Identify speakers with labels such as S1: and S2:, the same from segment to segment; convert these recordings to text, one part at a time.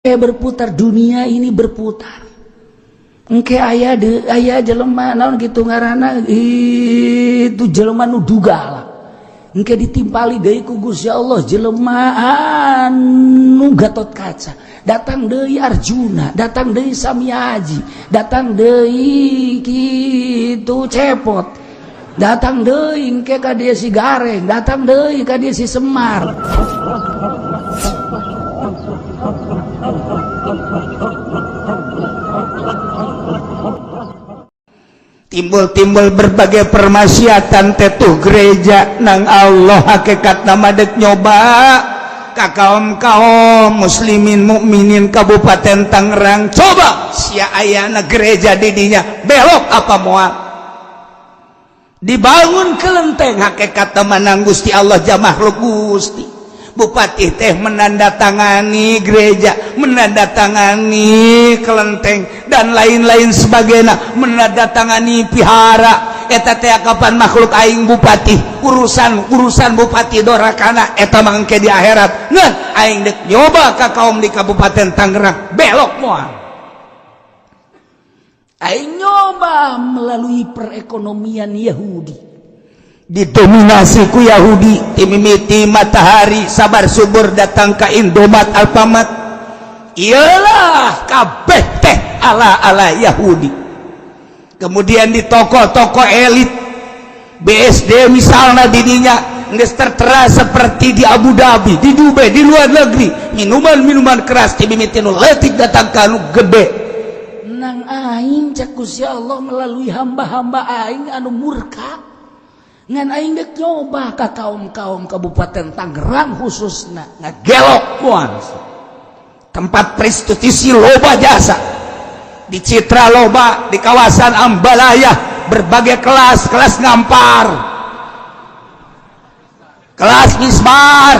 S1: Berputar, dunia ini berputar. Engke aya de aya jelema, naon gitu ngaranna itu, jelema nu duga lah. Engke ditimpali deui ku Gusti Allah jelema anu Gatot Kaca, datang deui Arjuna, datang deui Samiaji, datang deui kitu Cepot, datang deui engke ka dieu si Gareng, datang deui ka dieu si Semar.
S2: Timbul-timbul berbagai permaksiatan tetuh gereja nang Allah hakikat nama dek nyoba ka kaum kaum muslimin mukminin Kabupaten Tangerang. Coba sia ayana gereja didinya, belok apa moal? Dibangun kelenteng, hakikat menang Gusti Allah jam makhluk. Gusti Bupati teh menandatangani gereja, menandatangani kelenteng, dan lain-lain sebagainya, menandatangani pihara eta teh. Kapan makhluk aing bupati, urusan urusan bupati dorakana eta mangke di akhirat. Ngan aing dek nyoba ka kaum di Kabupaten Tangerang, belok moal?
S1: Aing nyoba melalui perekonomian Yahudi.
S2: Didominasi ku Yahudi timimiti matahari sabar subur datang ke Indomaret, Alfamart, iyalah kabeh teh ala ala Yahudi. Kemudian di toko-toko elit BSD misalnya, didinya geus tertera seperti di Abu Dhabi, di Dubai, di luar negeri, minuman-minuman keras timimiti nu leutik datang ka nu gede.
S1: Nang aing cek Gusti Allah melalui hamba-hamba aing anu murka. Ngan aing dek nyoba ka kaum-kaum Kabupaten Tangerang khususna.
S2: Ngagelok moal? Tempat prostitusi loba, jasa di Citra loba, di kawasan Ambalaya berbagai kelas, kelas ngampar, kelas misbar,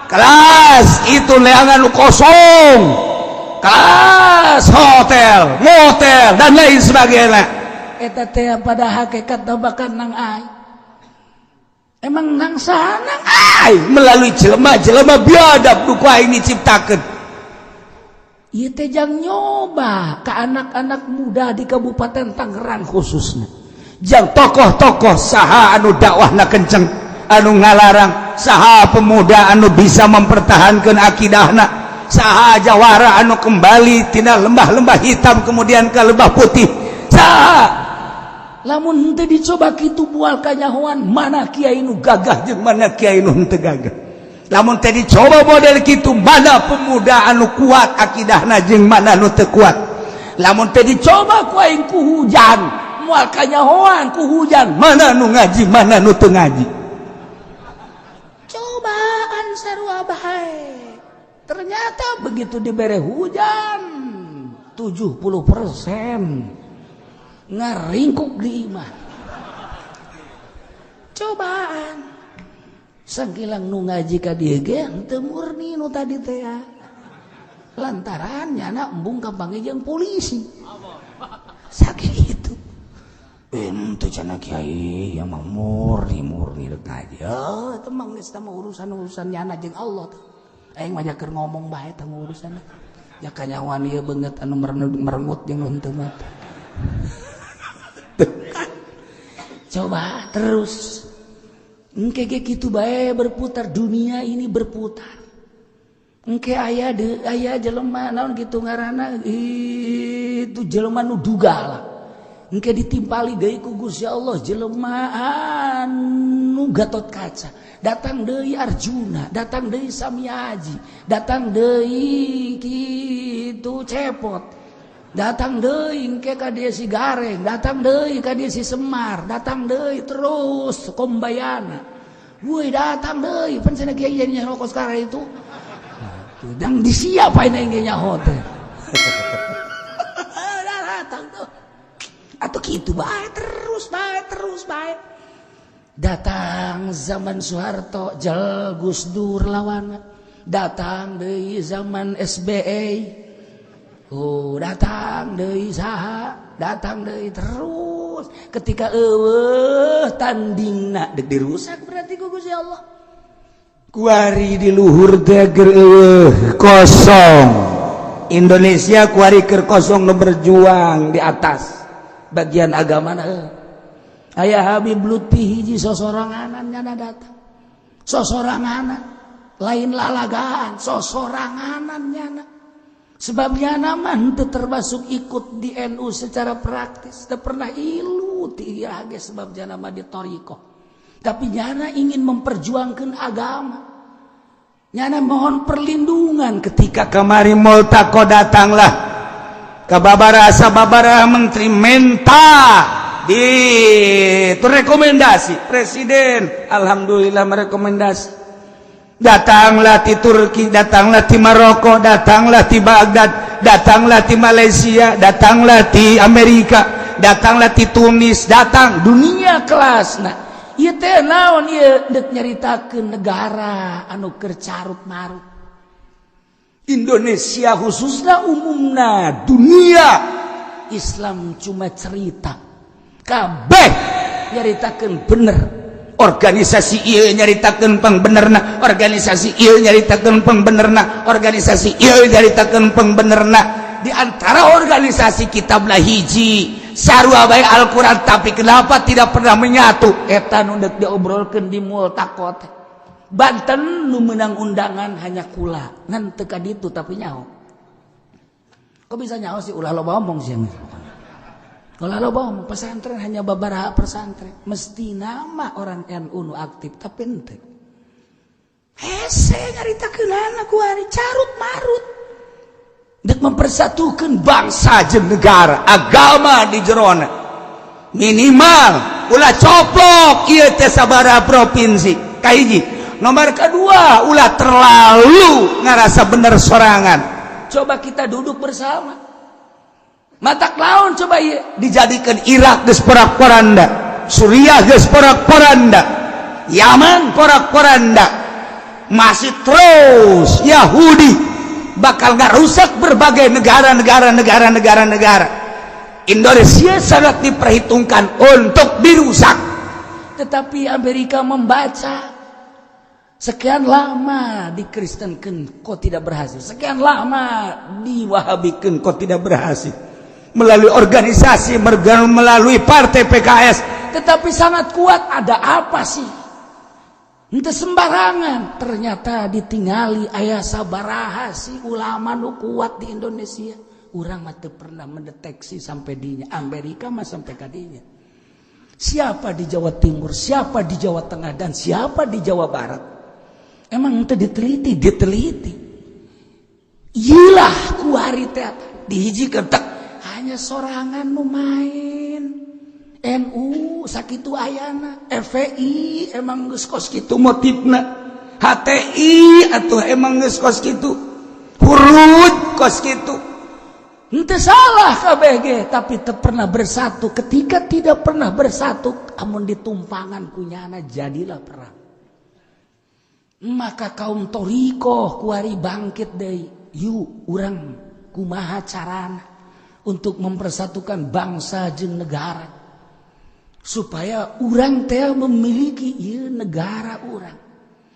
S2: kelas itu leangan kosong, kelas hotel, motel, dan lain sebagainya.
S1: Eta teh pada hakikat bahkan nang aing emang nang sana.
S2: Aing melalui jelema-jelema biadab nu ku aing diciptakeun.
S1: Ieu teh jang nyoba ke anak-anak muda di Kabupaten Tangerang khususnya.
S2: Jang tokoh-tokoh saha anu dakwahna kenceng, anu ngalarang saha, pemuda anu bisa mempertahankan akidahna saha, jawara anu kembali tina lembah-lembah hitam kemudian ke lembah putih saha.
S1: Lamun henteu dicoba kitu moal kanyahoan mana kiai nu
S2: gagah jeung mana kiai nu henteu gagah. Lamun teh dicoba model kitu, mana pemuda anu kuat akidahna jeung mana nu teu kuat. Lamun teh dicoba
S1: ku aing ku hujan, moal kanyahoan ku hujan
S2: mana nu ngaji, mana nu teu ngaji.
S1: Cobaan sarua bae. Ternyata begitu dibere hujan, 70% ngaringkuk di imah. Cobaan sangkilang nu ngaji ka dieu ge henteu murni nu tadi teh ya. Lantaran nyana embung kapanggih jeung polisi sakitu.
S2: Ente cenah kiai yang mah murni murni rek ngaji.
S1: Oh, itu mah geus mah urusan-urusan nyana jeung Allah tuh. Aing mah keur ngomong bae tah urusan. Ya kanyawan ieu beungeut anu merengut jeung nu henteu mah. Coba terus. Engke ge kitu bae berputar, dunia ini berputar. Engke aya de aya jelema, naon gitu ngaranna itu, jelema nu duga lah. Engke ditimpali deui ku Gusti Allah jelema anu Gatot Kaca, datang deui Arjuna, datang deui Samiaji, datang deui kitu Cepot, datang deui engke ka dieu si Gareng, datang deui ka dieu si Semar, datang deui terus Kombayana. Woi, datang deui pan cenah kiai jadi nyaho sekarang itu dan disiapain aing ge nyaho teh. Datang tuh atau gitu bae terus bae terus bae. Datang zaman Soeharto, jel Gus Dur lawan. Datang deui zaman SBY. Oh, datang deui saha, datang deui terus. Ketika eueuh tandingna dek dirusak berarti ku Gusti Allah.
S2: Kuari di luhur teh kosong. Kosong Indonesia kuari keur kosong, nu berjuang di atas bagian agama. Aya Habib Lutfi hiji, sosoranganan nyana datang, sosoranganan, lain lalagaan, sosoranganan nyana, sebabnya nama itu termasuk ikut di NU secara praktis, tidak pernah ilu ti sebab nama di thoriqoh, tapi nyana ingin memperjuangkan agama. Nyana mohon perlindungan. Ketika kemarin multaqo, datanglah ke babara sababara menteri, menta di itu rekomendasi presiden. Alhamdulillah merekomendasi. Datanglah di Turki, datanglah di Maroko, datanglah di Baghdad, datanglah di Malaysia, datanglah di Amerika, datanglah di Tunis, datang dunia kelas. Nah, ieu teh naon ieu? Dek nyaritakeun negara anu keur carut marut, Indonesia khususnya, umumna dunia Islam. Cuma cerita kabeh nyaritakeun bener. Organisasi ieu nyaritakeun pangbenerna, organisasi ieu nyaritakeun pangbenerna, organisasi ieu nyaritakeun pangbenerna. Di antara organisasi kitablah hiji, sarua bae Al-Qur'an, tapi kenapa tidak pernah menyatu? Eta nu deuk diobrolkeun di multaqo teh. Banten nu menang undangan hanya kula, ngan teu ka ditu, tapi nyaho. Kok bisa nyaho sih? Ulah loba omong sih, ulah loba omong. Pesantren hanya beberapa pesantren, mesti nama orang NU nu aktif, tapi ente hese nyaritakeun kuari carut marut dek mempersatukan bangsa jeung negara, agama di jerona. Minimal ulah coplok ieu teh sabaraha provinsi. Kahiji, nomor kedua, ulah terlalu ngerasa bener sorangan. Coba kita duduk bersama, matak laun coba ieu dijadikan Irak geus porak-poranda, Suriah geus porak-poranda, Yaman porak-poranda, masih terus Yahudi bakal nggak rusak berbagai negara-negara, negara-negara, negara. Indonesia sangat diperhitungkan untuk dirusak, tetapi Amerika membaca. Sekian lama dikristenkan kok tidak berhasil, sekian lama diwahabikan kok tidak berhasil, melalui organisasi, melalui partai PKS, tetapi sangat kuat. Ada apa sih? Ente sembarangan. Ternyata ditinggali aya sabaraha sih ulama nu kuat di Indonesia. Urang mah teu pernah mendeteksi sampai dinya. Amerika mah sampai kadinya. Siapa di Jawa Timur, siapa di Jawa Tengah, dan siapa di Jawa Barat? Emang itu diteliti, diteliti. Iyalah kuari teh dihijikeun tek hanya sorangan nu main. NU sakitu ayana, FPI emang geus kos kitu motifna, HTI atau emang geus kos kitu, hurut kos kitu. Henteu salah KBG, tapi teu pernah bersatu. Ketika tidak pernah bersatu, amun ditumpangan kunyana jadilah perang. Maka kaum thoriqoh kuari bangkit deui. Yuk, urang kumaha carana untuk mempersatukan bangsa jeung negara, supaya urang teh memiliki ieu negara urang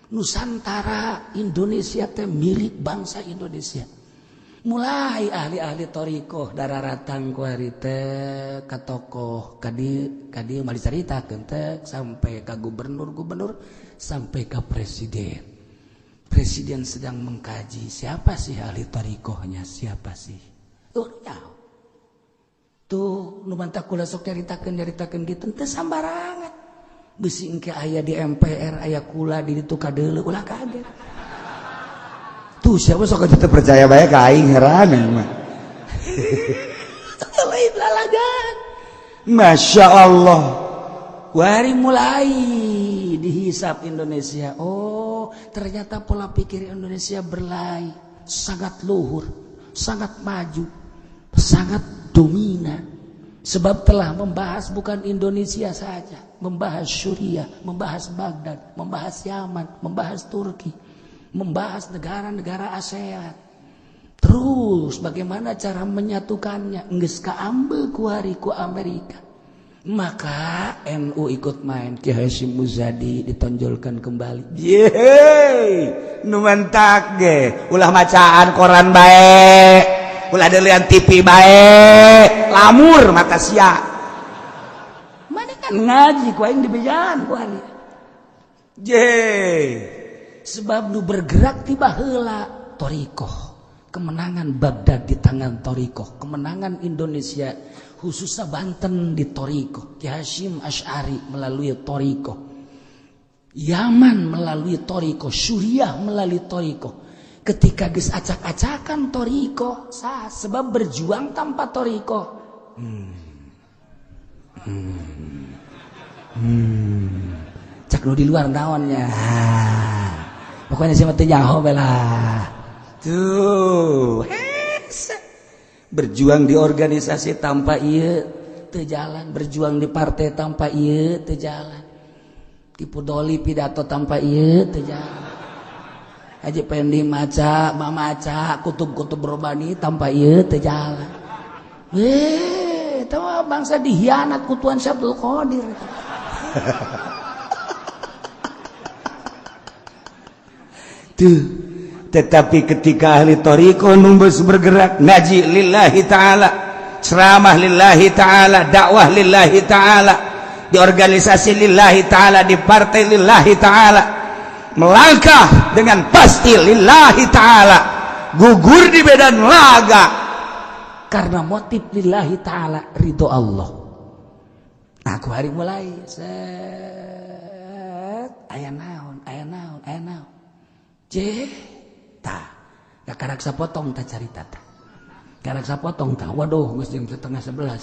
S2: Nusantara. Indonesia teh milik bangsa Indonesia. Mulai ahli-ahli thoriqoh dararatang kuari teh ka tokoh kadi kadi mah dicaritakeun teh, sampai ka gubernur-gubernur, sampai ke presiden. Presiden sedang mengkaji siapa sih ahli thoriqohnya, siapa sih. Oh ya, tuh nu mantak kula sok nyaritakeun nyaritakeun gitu teu sambarangan. Bisi engke aya di MPR aya kula di ditu kadeuleu, ulah kaget. Tuh siapa sok
S3: teu percaya bae ka aing, heran emang.
S2: Lain lalagan.
S3: Masya Allah.
S2: Wari mulai dihisap Indonesia. Oh, ternyata pola pikir Indonesia berlai, sangat luhur, sangat maju, sangat dominan. Sebab telah membahas bukan Indonesia saja, membahas Suriah, membahas Baghdad, membahas Yaman, membahas Turki, membahas negara-negara ASEAN. Terus bagaimana cara menyatukannya? Geus kaambe kuari ku Amerika. Maka NU ikut main. Ki Hasyim Muzadi ditonjolkan kembali.
S3: Yeay, nu mantak ge ulah macaan koran bae.
S2: Ulah deulian TV bae, lamur mata sia.
S1: Mana kan ngaji ku aing dibejaan ku ari.
S2: Je.
S1: Sebab nu bergerak tiba heula thoriqoh. Kemenangan Baghdad di tangan thoriqoh, kemenangan Indonesia khususnya Banten di thoriqoh, Ki Hasyim Asy'ari melalui thoriqoh, Yaman melalui thoriqoh, Suriah melalui thoriqoh. Ketika geus acak-acakan thoriqoh, sah, sebab berjuang tanpa thoriqoh. Cak nu di luar naonnya. Pokoknya sih mah teu nyaho lah.
S2: Tuh, hese. Berjuang di organisasi
S1: tanpa ieu teu jalan, berjuang di partai tanpa ieu teu jalan. Tipu doli pidato tanpa ieu teu jalan. Haji Pendi maca, mamaca, kutub-kutub robani tanpa ieu teu jalan. Tahu bangsa dihianat ku Tuan Syabdul Qadir.
S2: Tuh. Tetapi ketika ahli thoriqoh numbus bergerak ngaji lillahi ta'ala, ceramah lillahi ta'ala, dakwah lillahi ta'ala, di organisasi lillahi ta'ala, di partai lillahi ta'ala, melangkah dengan pasti lillahi ta'ala, gugur di medan laga
S1: karena motif lillahi ta'ala, ridho Allah. Aku hari mulai set aya naon, aya naon, aya naon. Tah, karak sapotong tak carita tah. Karak sapotong tah. Waduh, geus jam 10:30.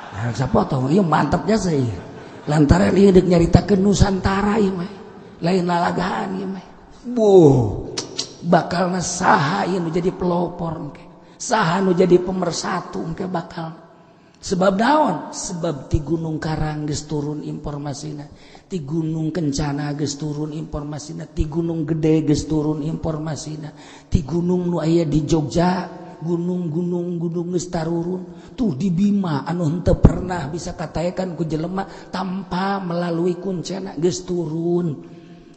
S1: Karak sapotong, ieu mantapnya sih. Lantaran ieu deuk nyaritakeun Nusantara ieu mah. Lain lalagaan ieu mah. Buh, bakalna saha ieu nu jadi pelopor engke. Saha nu jadi pemersatu engke bakal. Sebab naon? Sebab ti Gunung Karang geus turun informasina, ti Gunung Kencana geus turun informasina, ti Gunung Gede geus turun informasina, ti gunung nu aya di Jogja, gunung-gunung gunung geus tarurun, tuh di Bima anu henteu pernah bisa kataekan ku jelema tanpa melalui kuncena geus turun.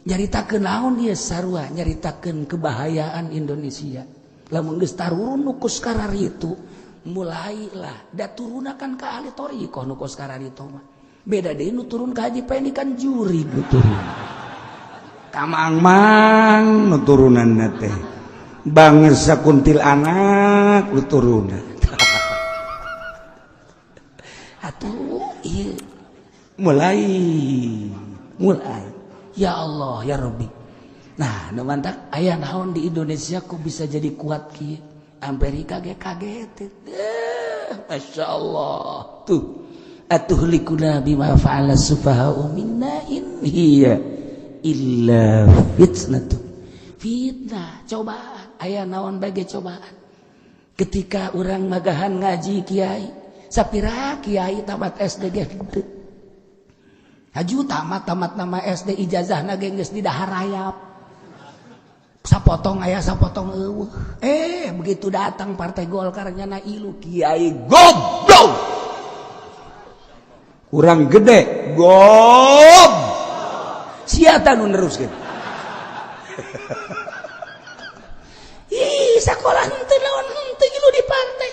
S1: Nyaritakeun naon ieu sarua? Nyaritakeun kebahayaan Indonesia. Lamun geus tarurun nu kos kararitu, mulailah da turunakan ka ahli thoriqoh nu kos kararitu mah. Beda deui nu turun ka Haji Pendi kan juri nu turun.
S2: Kamang-mang nu turunanna teh. Bangsa kuntilanak nu turunan.
S1: Atuh ieu
S2: mulai
S1: mulai. Ya Allah ya Rabbi. Nah, nu mantak aya naon di Indonesia kok bisa jadi kuat kieu? Amerika ge kaget. Masya Allah. Tuh. Atuhlikuna bima fa'ala sufaha'u minna in hiya illa fitnatu. Fitnah, cobaan. Aya naon bage cobaan. Ketika urang magahan ngaji kiai, sapira kiai tamat SD ge henteu. Haju tamat nama SD ijazahna ge geus didahar rayap. Sapotong aya sapotong eueuh. Begitu datang Partai Golkar nyana ilu kiai
S2: goblok. Kurang gede gob. Sia tah nu neruskeun.
S1: Ih, sakola henteu lawan henteu ilu di partai.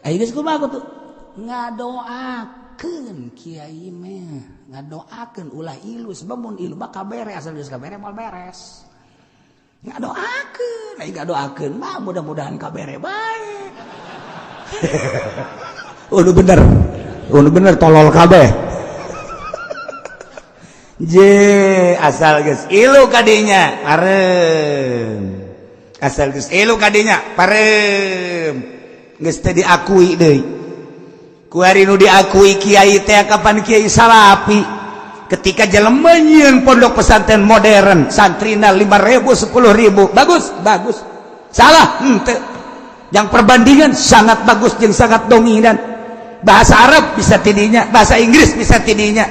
S1: Ayo geus kumaha tuh? Ngadoakeun kiai mah, ngadoakeun ulah ilu sebab mun ilu mah kabere asal geus kabere moal beres. Ngadoakeun, ai ngadoakeun mah mudah-mudahan kabere bae.
S2: Oh, nu bener. Oh, nu bener tolol kabeh. Je, asal geus ilu kadinya, pareum. Asal geus ilu kadinya, pareum. Geus teu diakui deui. Kuari nu diakui kiai teh kapan kiai salapi. Ketika jelema nyieun pondok pesantren modern, santrina 5.000 10.000, bagus, bagus. Salah, henteu. Yang perbandingan sangat bagus jeung sangat dominan. Bahasa Arab bisa tidinya, bahasa Inggris bisa tidinya.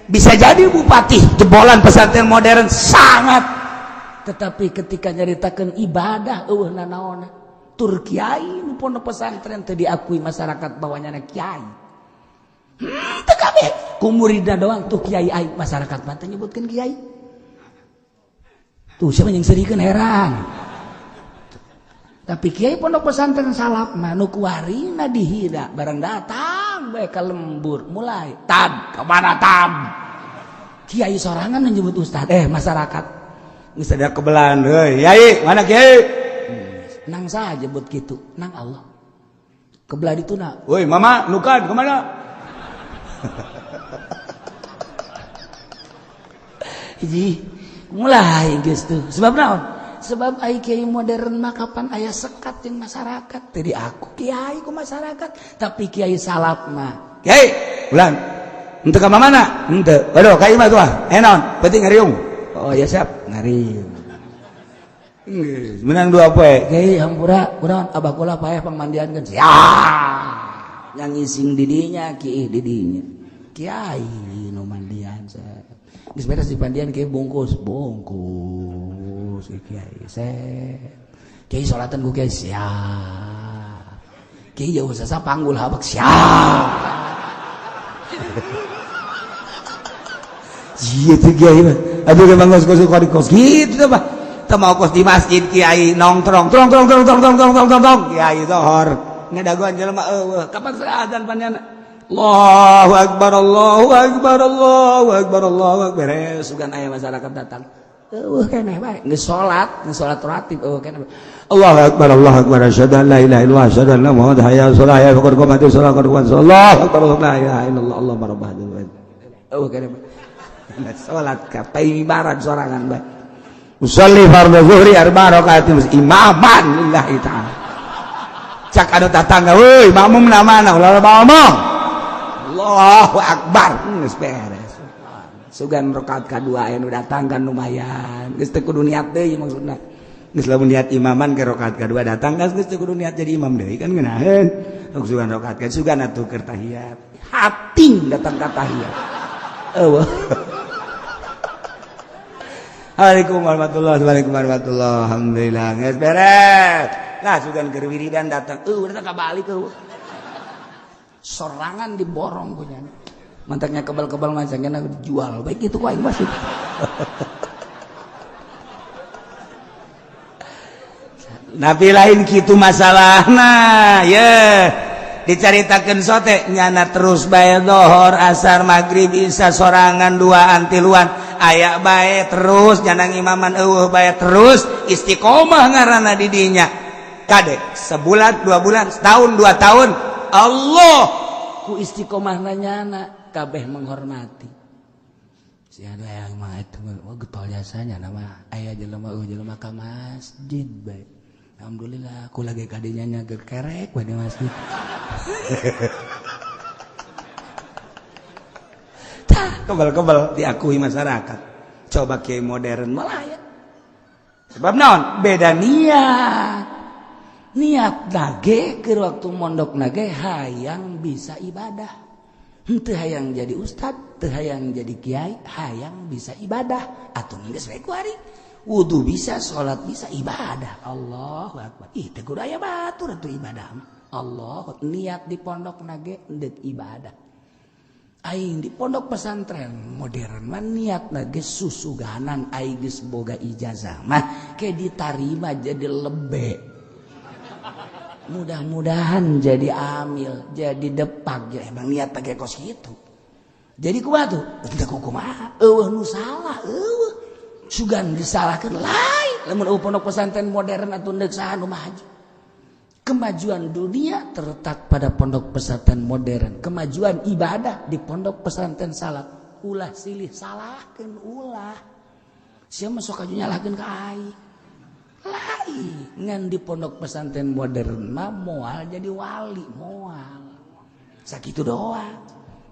S2: Bisa jadi bupati jebolan pesantren modern sangat.
S1: Tetapi ketika nyaritakeun ibadah eueuh nanaona. Tur kiai nu pondok pesantren teu diakui masyarakat bahwa nyana kiai. Teu kabeh ku muridna doang tuh kiai aing masyarakat mah teu nyebutkeun kiai. Tuh siapa yang serikeun heran. Tapi kiai pondok pesantren salaf mah nu kuarina dihina barang datang bae ka lembur mulai tad kemana tad. Kiai sorangan menyebut ustad masyarakat
S2: geus ada kebelan heuy yai mana kiai
S1: nang saha jebut kitu nang Allah kebelah dituna
S2: woi mama nukan kemana.
S1: Hiji mulai geus tuh sebab naon? Sebab ai kiai modern mah kapan aya sekat jeung masyarakat. Teu diaku kiai ku masyarakat, tapi kiai salaf mah.
S2: Kiai, ulang. Henteu ka mana? Henteu. Waduh, ka imah tuh ah. Naon? Penting ngariung. Oh ya siap, ngariung. Geus, menang dua poe.
S1: Kiai hampura, kunaon abah kula paeh pangmandiankeun. Siap. Yang ngising didinya, kiih didinya. Kiai nu mandian saya. Geus beres dipandian kiai bungkus, bungkus. Kiai set. Kiai salatan ku kiai siap. Kiai jauh sasa panggul habak siap.
S2: Ieu teh kiai mah. Aduh emang geus kos kos kitu teh mah. Teu mau kos di masjid kiai nongtrong trong trong trong trong trong trong trong trong kiai zohor. Ngadagoan jelema eueuh. Kapan azan panjana? Allahu akbar Allahu akbar Allahu akbar Allahu akbar.
S1: Beres sugan aya masyarakat datang. Eueuh keneh bae geus salat ratib eueuh keneh.
S2: Allahu akbar Allahu akbar asyhadu an la ilaha illallah asyhadu anna muhammadan hayya 'alas shalah hayya qad qamatis shalah qad qamatis Allahu akbar la ilaha illallah Allahumma rabb hadzal bait.
S1: Eueuh keneh bae. Salat ka paimibaran sorangan bae.
S2: Usolli fardhu zuhri arba rakaatin imaman lillahi ta'ala. Cak anu tatangga euy makmum na mana ulah ngomong. Allahu akbar geus beres.
S1: Sugan rakaat kadua anu datang kan lumayan geus teu kudu niat deui maksudna.
S2: Geus lamun niat imaman ke rakaat kadua datang kan geus teu kudu niat jadi imam deui kan ngeunaheun. Sugan rakaat ka sugan atuh keur tahiyat.
S1: Hating datang ka tahiyat. Eueuh.
S2: Assalamualaikum warahmatullahi wabarakatuh. Alhamdulillah geus beres. Nah sugan keur wiridan datang
S1: eueuh datang ka balik eueuh. Sorangan diborong punya. Mantaknya kebal-kebal macamnya dijual baik itu aing masih.
S2: Nabi lain kitu masalahna ye dicaritakeun sote nyana terus bae dohor asar maghrib isya sorangan duaan tiluan aya bae terus nyana ngimaman eueuh bae terus istiqomah ngaranna di dinya kade sebulan 2 bulan setahun 2 tahun Allah
S1: ku istiqomahna nyana kabeh menghormati. Si anu yang mah itu mah getol jasanya nama aya jelema eueuh jelema ka masjid bae. Alhamdulillah aku lagi kadinya nya kerek bae di masjid.
S2: Tah kebal-kebal diakui masyarakat. Coba kiai modern malah ya. Sebab naon? Beda
S1: niat. Niat nage keur waktu mondok nage hayang bisa ibadah. Henteu hayang jadi ustad, teu hayang jadi kiai, hayang bisa ibadah. Atuh geus we ku ari. Wudu bisa, salat bisa, ibadah. Allahu akbar. Ih teu kudu aya batur atuh ibadah mah. Allah niat di pondok nage deuk ibadah. Aing di pondok pesantren modern mah niat nage susuganan aing geus boga ijazah mah ke ditarima jadi lebe. Mudah-mudahan jadi amil, jadi depak, ya emang niat pakai kos gitu. Jadi kumaha tuh? Teu kumaha? Eueuh nu salah, eueuh. Sugan disalahkeun lain. Lamun eueuh pondok pesantren modern atuh deuk saha nu maju. Kemajuan dunia terletak pada pondok pesantren modern. Kemajuan ibadah di pondok pesantren salaf. Ulah silih salahkeun ulah. Sia mah sok aju nyalahkeun ka aing. Lain ngan di pondok pesantren modern mah moal jadi wali moal sakitu doang.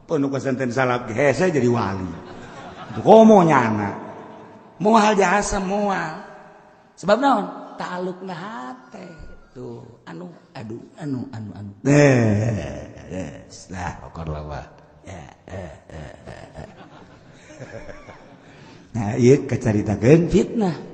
S2: Pondok pesantren salaf hese jadi wali komo nyana
S1: moal jasa moal sebab naon ta'alluqna hate tuh anu aduh anu anu anu
S2: lah pokok lawa nah ieu kacaritakeun
S1: fitnah.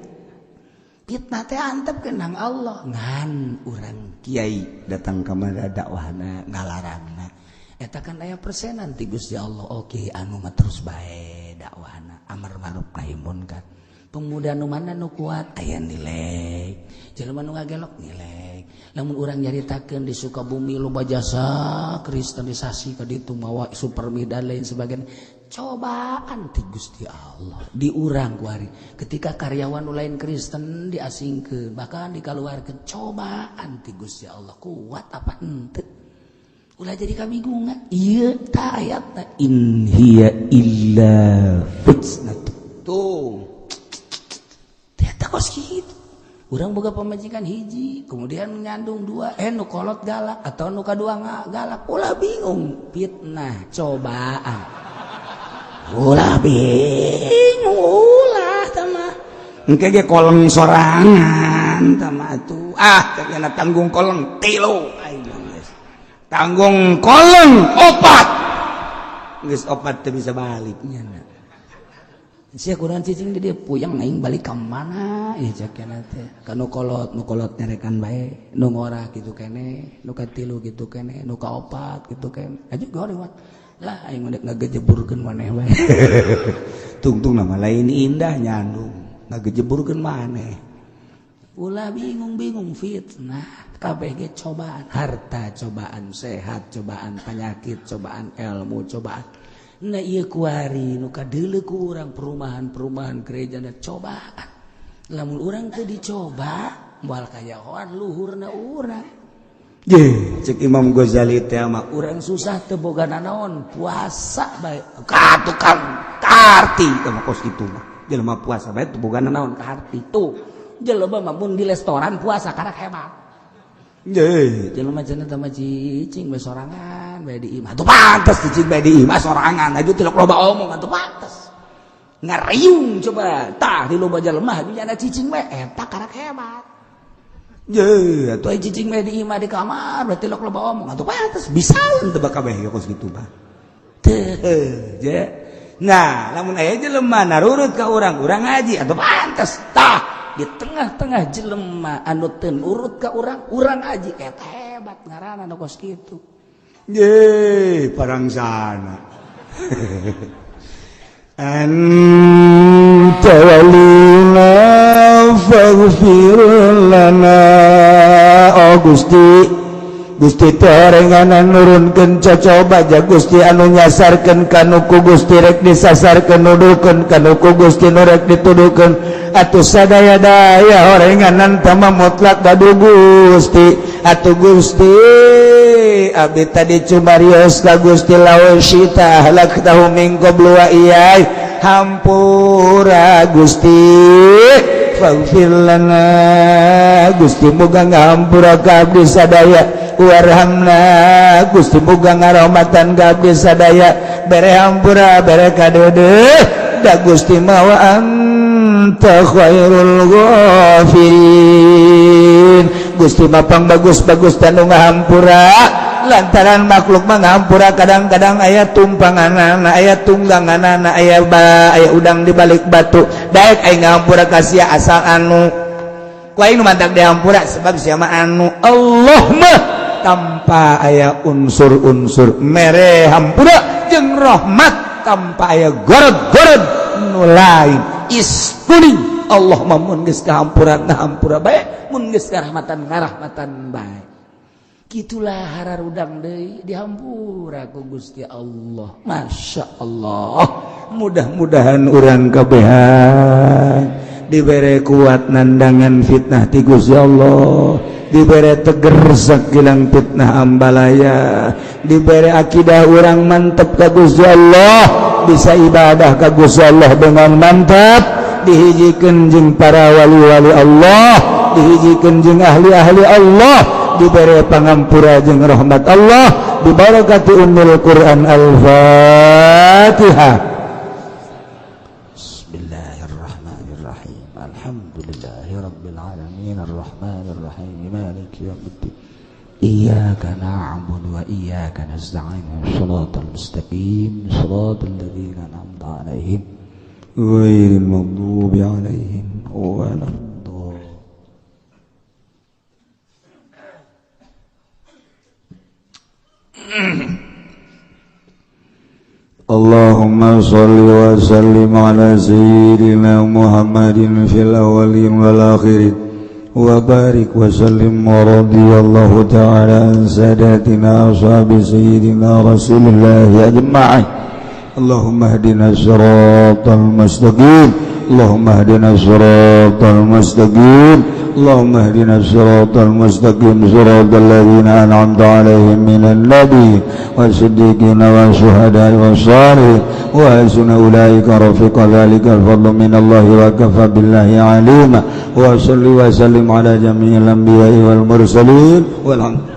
S1: Fitnah teh antep kenang Allah ngan urang
S2: kiai datang ka mana dakwahna ngalarangna
S1: eta kan aya persenan ti Gusti Allah. Oke anu mah terus bae dakwahna amar ma'ruf nahi munkar. Pemuda nu mana nu kuat aya nilai, jelema nu ngagelok nilai. Lamun urang nyaritakeun di Sukabumi loba jasa kristenisasi ka ditu mawa supermi dan lain sebagainya. Cobaan ti Gusti Allah di urang kuari. Ketika karyawan nu lain Kristen diasingkeun bahkan dikaluarkeun, cobaan ti Gusti Allah kuat apa henteu? Ulah jadi kabingungan. Ieu ta ayatna in hiya illa fitnah. Tuh. Ternyata kos kitu. Urang boga pamajikan hiji, kemudian nyandung dua, nu kolot galak atau nu kadua galak, ulah bingung, fitnah, cobaan. Ulah bingung, ulah tama.
S2: Engke ge koleng sorangan tama atuh. Ah, kana tanggung koleng tilu. Tanggung koleng opat. Geus opat teu bisa balik nya.
S1: Sia kurang cicing di dia puyeng aing balik ka mana ieu cek kana teh. Ka nu kolot, nu kolot nyarekan bae, nu ngora kitu keneh, nu katilu kitu keneh, nu kaopat kitu keneh. Aju goreng lah aing mah ngagejeburkeun maneh bae.
S2: Tungtung nama lain indah nyandung, ngagejeburkeun maneh.
S1: Ulah bingung-bingung fitnah, kabeh ge cobaan, harta cobaan, sehat cobaan, penyakit cobaan, ilmu cobaan. Nah ieu kuari nu kadeuleu ku urang perumahan-perumahan gereja na cobaan. Lamun urang teu dicoba, moal kayahoan luhurna urang.
S2: Ye, cek Imam Ghazali teh mah
S1: urang susah teu boga nanaon, puasa bae.
S2: Ka tukang karti teh mah kos kitu mah. Jelema puasa bae teu boga nanaon
S1: karti tuh. Jelema mah mun di restoran puasa karak hebat.
S2: Ye,
S1: jelema cenah teh mah cicing bae sorangan bae di imah.
S2: Atuh pantes cicing bae di imah sorangan, aju tilok loba omong
S1: atuh pantes. Ngariung coba tah di loba jelema nya cicing bae eta karak hebat.
S2: Ye,
S1: atuh cicing bae di imah di kamar berarti tilok loba omong atuh pantes bisa
S2: teu bakal bae kos kitu mah. Teu, je. Nah, lamun aya jelema narurut ka urang, urang ngaji atuh
S1: pantes tah. Di tengah-tengah jelema anu teu nurut ka urang, urang aji eta hebat ngaranna nu kos kitu.
S2: Ye, parangsana. Anta walina faghfir lana. Oh Gusti, Gusti teh orenganan nurunkeun cocoba ja Gusti anu nyasarkeun kanu ku Gusti rek disasarkeun nuduhkeun kanu ku Gusti nu rek dituduhkeun. Atuh sadaya-daya orenganan tama mutlak gaduh Gusti. Atuh Gusti abdi tadi cumarios ka Gusti lawan syita ahlaktahu min qablu wa iyai. Hampura Gusti, faghfir lana. Gusti muga ngahampura ka abdi sadaya. Warhamna Gusti muga ngarahmatan ka abdi sadaya. Bere hampura bere kadeudeuh da Gusti mawa anta khairul ghafirin. Gusti mapang bagus-bagus tanu ngahampura lantaran makhluk mah ngahampura kadang-kadang aya tumpanganana aya tungganganana aya ba aya udang di balik batu daek aing ngahampura ka sia asal anu ku aing nu mantak dihampura sebab sia mah anu Allah mah tanpa aya unsur-unsur mere hampura jeung rahmat tanpa aya gorod-gorod nu lain iskuning Allah mah mun geus kahampura ngahampura bae
S1: mun geus karahmatan ngarahmatan bae. Kitulah hararudang deui dihampura ku Gusti Allah. Masya Allah.
S2: Mudah-mudahan urang kabehan dibere kuat nandangan fitnah ti Gusti Allah, dibere teger sakilang fitnah ambalaya, dibere akidah urang mantep ka Gusti Allah, bisa ibadah ka Gusti Allah dengan mantap, dihijikeun jeung para wali-wali Allah, dihijikeun jeung ahli-ahli Allah, diberi pangampura jeung rahmat Allah, dibarakati ummul Quran. Al-Fatihah.
S1: Bismillahirrahmanirrahim. Alhamdulillahirabbil alamin arrahmanirrahim maliki yaumiddin. Iyyaka na'budu wa iyyaka nasta'in. Shiratal mustaqim, shiratal ladzina an'amta 'alaihim
S2: ghairil maghdubi 'alaihim waladdallin. Allah
S3: اللهم صل وسلم على سيدنا محمد في الأولين والآخرين وبارك وسلم. ورضي الله تعالى عن ساداتنا أصحاب سيدنا رسول الله أجمعين. اللهم اهدنا الصراط المستقيم، اللهم اهدنا الصراط المستقيم، اللهم اهدنا الصراط المستقيم، صراط الذين أنعمت عليهم من النبي والصديقين والشهداء والصالحين، وحسن أولئك رفيقا. ذلك الفضل من الله وكفى بالله عليما. وصل وسلم على جميع الأنبياء والمرسلين والحمد.